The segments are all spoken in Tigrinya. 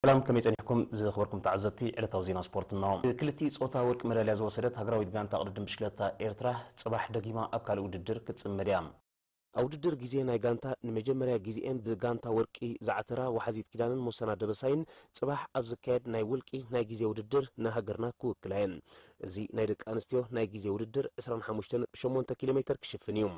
ሰላም፣ ከመይ ጸኒሕኩም ዝኽበርኩም ተዓዘብቲ ዕለታዊ ዜና ስፖርት እንሆ። ክልቲኡ ጾታ ወርቂ መዳልያ ዝወሰደት ሃገራዊት ጋንታ ቅድድም ብሽክለታ ኤርትራ ጽባሕ ደጊማ ኣብ ካልእ ውድድር ክትጽመድ እያ። ኣብ ውድድር ግዜ ናይ ጋንታ ንመጀመርያ ግዜኤን ብጋንታ ወርቂ ዝዓተራ ወሓዚት ኪዳነን ሞሰና ደበሳይን ጽባሕ ኣብ ዝካየድ ናይ ውልቂ ናይ ግዜ ውድድር ንሃገርና ክውክላ እየን። እዚ ናይ ደቂ ኣንስትዮ ናይ ግዜ ውድድር ዕስራን ሓሙሽተን ነጥቢ ሸሞንተ ኪሎ ሜተር ክሽፍን እዩ።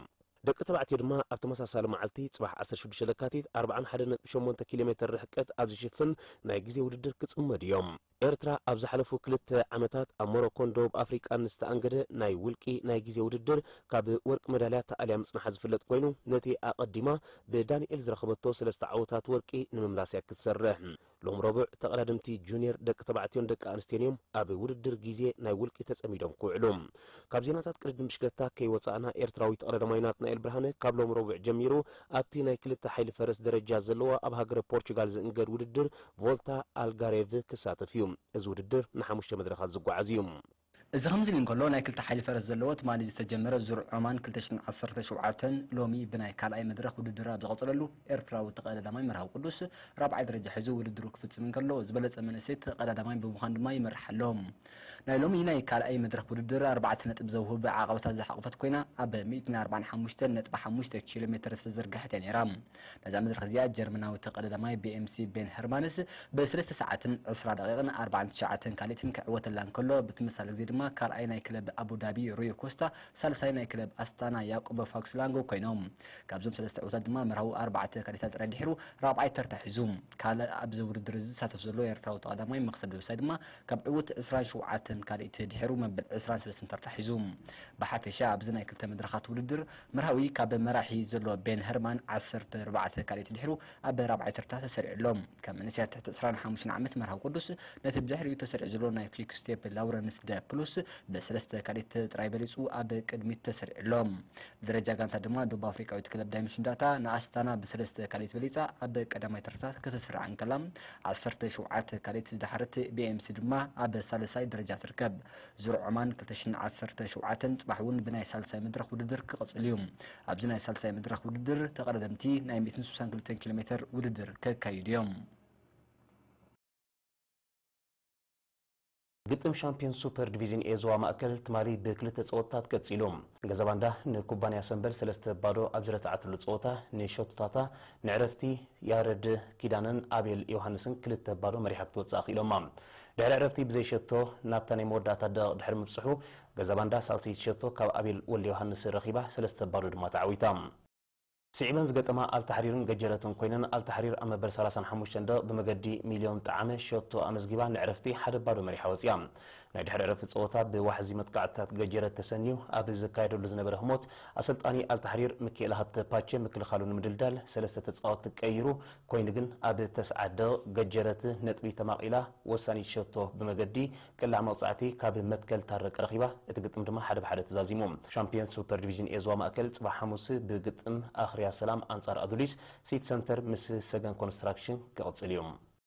ደቂ ተባዕትዮ ድማ ኣብ ተመሳሳሊ መዓልቲ ጽባሕ ዓሰርተ ሽዱሽተ ለካቲት ኣርብዓን ሓደን ነጥቢ ሸሞንተ ኪሎ ሜተር ርሕቀት ኣብ ዝሽፍን ናይ ግዜ ውድድር ክጽመዱ እዮም። ኤርትራ ኣብ ዝሓለፉ ክልተ ዓመታት ኣብ ሞሮኮን ደቡብ ኣፍሪቃን ዝተኣንገደ ናይ ውልቂ ናይ ግዜ ውድድር ካብ ወርቂ መዳልያ ተኣልያ ምጽንሓ ዝፍለጥ ኮይኑ፣ ነቲ ኣቐዲማ ብዳንኤል ዝረኸበቶ ሰለስተ ዓወታት ወርቂ ንምምላስ እያ ክትሰርሕ። ሎም ረቡዕ ተቐዳደምቲ ጁኒየር ደቂ ተባዕትዮን ደቂ ኣንስትዮን እዮም ኣብ ውድድር ግዜ ናይ ውልቂ ተጸሚዶም ክውዕሉ። ካብ ዜናታት ቅድድም ብሽክለታ ከይወጻእና፣ ኤርትራዊ ተቐዳዳማይ ናትናኤል ብርሃነ ካብ ሎም ረቡዕ ጀሚሩ ኣብቲ ናይ ክልተ ሓይሊ ፈረስ ደረጃ ዘለዋ ኣብ ሃገረ ፖርቹጋል ዝእንገድ ውድድር ቮልታ ኣልጋሬቭ ክሳተፍ እዩ። እዚ ውድድር ንሓሙሽተ መድረኻት ዝጓዓዝ እዩ። እዚ ከምዚ ኢሉ እንከሎ፣ ናይ ክልተ ሓይሊ ፈረስ ዘለዎ ትማሊ ዝተጀመረ ዙር ዖማን ክልተ ሽሕን ዓሰርተ ሸውዓተን ሎሚ ብናይ ካልኣይ መድረኽ ውድድር ኣብ ዝቐጸለሉ፣ ኤርትራዊ ተቐዳዳማይ መርሃዊ ቅዱስ ራብዓይ ደረጃ ሒዙ ውድድሩ ክፍጽም እንከሎ፣ ዝበለጸ መንእሰይ ተቐዳዳማይ ብምዃን ድማ ይመርሕ ኣሎ። ናይ ሎሚ ናይ ካልኣይ መድረኽ ውድድር ኣርባዕተ ነጥቢ ዘውህብ ዓቐባታት ዝሓቖፈት ኮይና፣ ኣብ ሚእትን ኣርባዓን ሓሙሽተን ነጥቢ ሓሙሽተ ኪሎ ሜተር ዝተዘርግሐት እያ ነይራ። ነዛ መድረኽ እዚኣ ጀርመናዊ ተቐዳዳማይ ቢ ኤም ሲ ቤን ሄርማንስ ብሰለስተ ሰዓትን ዕስራ ደቂቕን ኣርባዓን ትሽዓተን ካልኢትን ክዕወተላ እንከሎ፣ ብተመሳሳሊ ግዜ ድማ ካልኣይ ናይ ክለብ ኣቡዳቢ ሩዮ ኮስታ፣ ሳልሳይ ናይ ክለብ ኣስታና ያዕቆብ ፋክስላንጎ ኮይኖም። ካብዞም ሰለስተ ዕዉታት ድማ መርሃዊ ኣርባዕተ ካልኢታት ጥራይ ድሒሩ ራብዓይ ተርታ ሒዙ። ካልእ ኣብዚ ውድድር እዚ ዝሳተፍ ዘሎ ኤርትራዊ ተቐዳማይ መኽሰብ ደበሳይ ድማ ካብ ዕዉት ዕስራን ሸውዓተን ካልኢት ድሒሩ መበል ዕስራን ሰለስተን ተርታ ሒዙ። ብሓፈሻ ኣብዚ ናይ ክልተ መድረኻት ውድድር መርሃዊ ካብ መራሒ ዘሎ ቤን ሄርማን ዓሰርተ ኣርባዕተ ካልኢት ድሒሩ ኣብ ራብዓይ ተርታ ተሰሪዑ ኣሎ። ካብ መንእሰያት ትሕቲ ዕስራን ሓሙሽተን ዓመት መርሃዊ ቅዱስ ነቲ ብድሕሪኡ ተሰሪዑ ዘሎ ናይ ኩይክ ስቴፕ ላውረንስ ደ ፕሉስ ብሰለስተ ካልኢት ጥራይ በሊጹ ኣብ ቅድሚት ተሰሪዑ ኣሎ። ብደረጃ ጋንታ ድማ ደቡብ ኣፍሪቃዊት ክለብ ዳይመንሽን ዳታ ንኣስታና ብሰለስተ ካልኢት በሊጻ ኣብ ቀዳማይ ተርታ ከተስርዕ እንከላ፣ ዓሰርተ ሸውዓተ ካልኢት ዝደሓረት ቢ ኤም ሲ ድማ ኣብ ሳልሳይ ደረጃ ትርከብ። ዙር ዖማን ክልተ ሽሕን ዓሰርተ ሸውዓተን ጽባሕ እውን ብናይ ሳልሳይ መድረኽ ውድድር ክቕጽል እዩ። ኣብዚ ናይ ሳልሳይ መድረኽ ውድድር ተቐዳደምቲ ናይ ሚእትን ስሳን ክልተን ኪሎ ሜተር ውድድር ከካይዱ እዮም። ግጥም ሻምፒዮን ሱፐር ዲቪዝን ኤ ዞባ ማእከል ትማሊ ብክልተ ጸወታት ቀጺሉ። ገዛ ባንዳ ንኩባንያ ሰምበል ሰለስተ ባዶ ኣብ ዝረትዓትሉ ጸወታ ንሸቶታታ ንዕረፍቲ ያረድ ኪዳነን ኣቤል ዮሃንስን ክልተ ባዶ መሪሓ ክትወጽእ ኣኽኢሎማ። ድሕሪ ዕረፍቲ ብዘይ ሸቶ ናብታ ናይ መወዳእታ ደቂቕ ድሕሪ ምብጽሑ፣ ገዛ ባንዳ ሳልሰይቲ ሸቶ ካብ ኣቤል ወልደ ዮሃንስ ረኺባ ሰለስተ ባዶ ድማ ተዓዊታ። ስዒበን ዝገጠማ ኣልታሕሪርን ገጀረትን ኮይነን፣ ኣልታሕሪር ኣብ መበል ሰላሳን ሓሙሽተን ደቂቕ ብመገዲ ሚልዮን ጠዓመ ሸቶ ኣመዝጊባ ንዕረፍቲ ሓደ ባዶ መሪሓ ወጺኣ። ናይ ድሕሪ ዕረፍቲ ጸወታ ብዋሕዚ መጥቃዕትታት ገጀረት ተሰንዩ ኣብ ዝካየደሉ ዝነበረ ህሞት፣ ኣሰልጣኒ ኣልታሕሪር ሚካኤል ሃብተ ፓቸ ምክልኻሉ ንምድልዳል ሰለስተ ተጻወትቲ ቀይሩ፣ ኮይኑ ግን ኣብ ተስዓት ደቂቕ ገጀረት ነጥቢ ተማቒላ ወሳኒት ሸቶ ብመገዲ ቅላዕ መቕጻዕቲ ካብ መትከል ታረቀ ረኺባ፣ እቲ ግጥም ድማ ሓደ ብሓደ ተዛዚሙ። ሻምፒዮን ሱፐር ዲቪዥን ኤ ዞባ ማእከል ጽባሕ ሓሙስ ብግጥም ኣኽርያ ሰላም ኣንጻር ኣዱሊስ ሲቲ ሰንተር ምስ ሰገን ኮንስትራክሽን ክቕጽል እዩ።